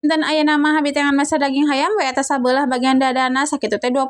Dan ayeuna mah abi teh masak daging hayam we eta sabelah bagian dadana, sakitu teh 20.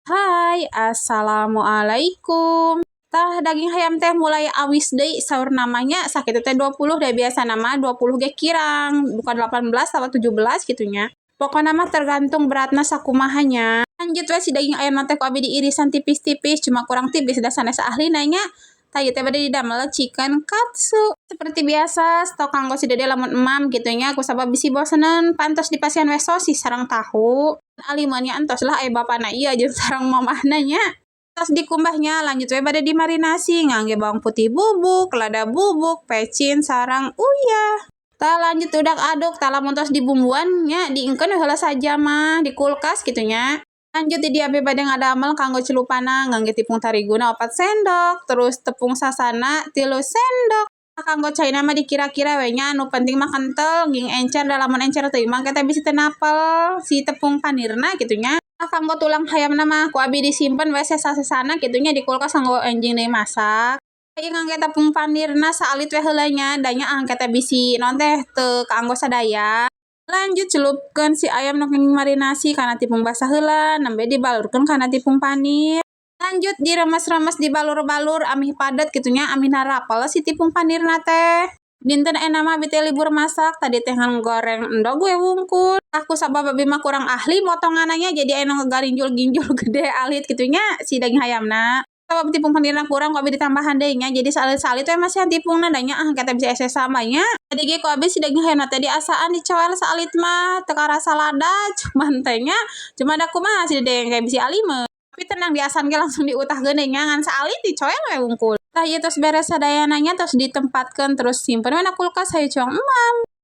Hai, assalamualaikum. Tah, daging hayam teh mulai awis deui saur namanya, sakitu teh 20 da biasana mah 20 ge kirang, bukan 18 atau 17 gitu nya. Pokoknya mah tergantung beratna sakumaha nya. Lanjut we, si daging ayam teh ku abi diirisan tipis-tipis, cuma kurang tipis da sanes ahlina nya. Tah, ieu teh bade didamel chicken katsu. Seperti biasa, stok kanggo si Dede lamun emam gitu nya, kusabab bisi bosenan pantos dipasihan we sosis sareng tahu. Alimeun nya entos lah aya bapana ieu jeung sareng mamahna nya. Tos dikumbahnya, lanjut we bade dimarinasi ngangge bawang putih bubuk, lada bubuk, pecin, sareng uyah. Tah, lanjut udak aduk, tah, lamun tos dibumbuan nya diengkeun we heula sajam mah di kulkas gitu nya. Lanjut, di dieu abi bade ngadamel kanggo celupana ngangge tepung tariguna 4 sendok, terus tepung sasana 3 sendok. Kanggo caina mah dikira-kira we nya, anu penting mah kental jeung encer, da lamun encer teuing mah kita bisi teu napel si tepung panirna gitu nya. Kanggo tulang hayamna mah ku abi disimpen we sesa-sesana kitu nya di kulkas kanggo enjing deui masak. Ieu ngangge tepung panirna saalit we heula nya, da nya engke teh bisi naon teh teu kaanggo sadaya. Lanjut, celupkeun si ayam nu marinasi kana tepung basah heula, nembe dibalurkeun kana tepung panir. Lanjut diremes-remes, dibalur-balur amih padet kitu nya, amih narapel si tepung panirna teh. Dinten ayeuna mah abi teh libur masak, tadi teh ngan goreng endog we wungkul. Aku sabab abi mah kurang ahli motonganna, jadi aya nu ngagarinjul-ginjul gede alit kitu nya si daging hayamna. Sabab tepung panirna kurang, ku abi ditambahan deui nya, jadi saalit-saalit we masihan tepungna, da nya ah engke teh bisa sesa nya. Tadi ge ku abi si daging hayamna teh diasaan, dicoel saalit mah teu karasa lada, cuman teh nya cuma da kumaha si Dede kayak bisi alimeun. Tapi tenang, diasaan ge langsung diutahkeun deui nya, ngan saalit dicoel we wungkul. Tah, ieu tos beres sadayana nya, tos ditempatkeun, terus simpen we na kulkas, hayu cuang emam.